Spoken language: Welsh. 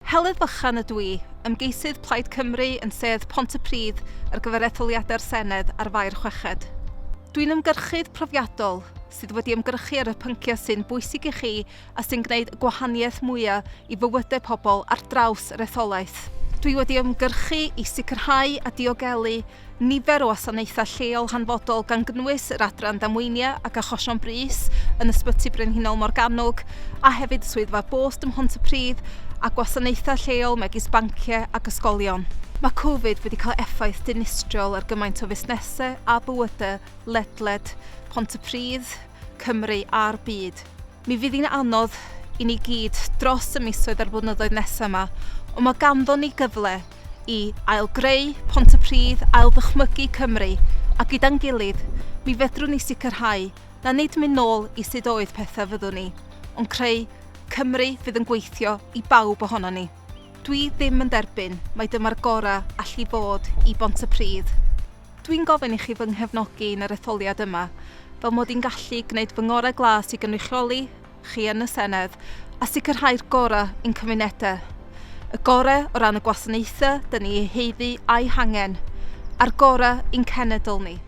Heledd Fychan ydw i, ymgeisydd Plaid Cymru yn sedd Pontypridd ar gyfer etholiadau'r Senedd ar Fai'r Chweched. Dwi'n ymgyrchydd profiadol sydd wedi ymgyrchu ar y pynciau sy'n bwysig i chi a sy'n gwneud y gwahaniaeth mwyaf i fywydau pobl ar draws yr etholaeth. Dwi wedi ymgyrchu i sicrhau a diogelu nifer o wasanaethau lleol hanfodol gan gynnwys yr Adran Ddamweiniau ac Achosion Brys yn Ysbyty Brenhinol Morgannwg a hefyd Swyddfa Bost ym Mhontypridd a gwasanaethau lleol megis banciau ac ysgolion. Mae Covid wedi cael effaith dinistriol ar gymaint o fusnesau a bywydau ledled Pontypridd, Cymru a'r byd. Mi fydd hi'n anodd i ni gyd dros y misoedd a'r blynyddoedd nesaf yma, ond mae ganddon ni gyfle i ail-greu Pontypridd, ail-ddychmygu Cymru, a gyda'n gilydd, mi fedrwn ni sicrhau na nid mynd nôl i sut oedd pethau fyddwn ni, ond creu Cymru fydd yn gweithio i bawb ohonon ni. Dwi ddim yn derbyn mai dyma'r gorau all i fod i Bontypridd. Dwi'n gofyn i chi fy nghefnogi yn yr etholiad yma, fel mod i'n gallu gwneud fy ngorau glas i gynrychioli chi yn y Senedd a sicrhau'r gorau i'n cymunedau. Y gorau o ran y gwasanaethau dyn ni eu haeddu a'u hangen, a'r gorau i'n cenedl ni.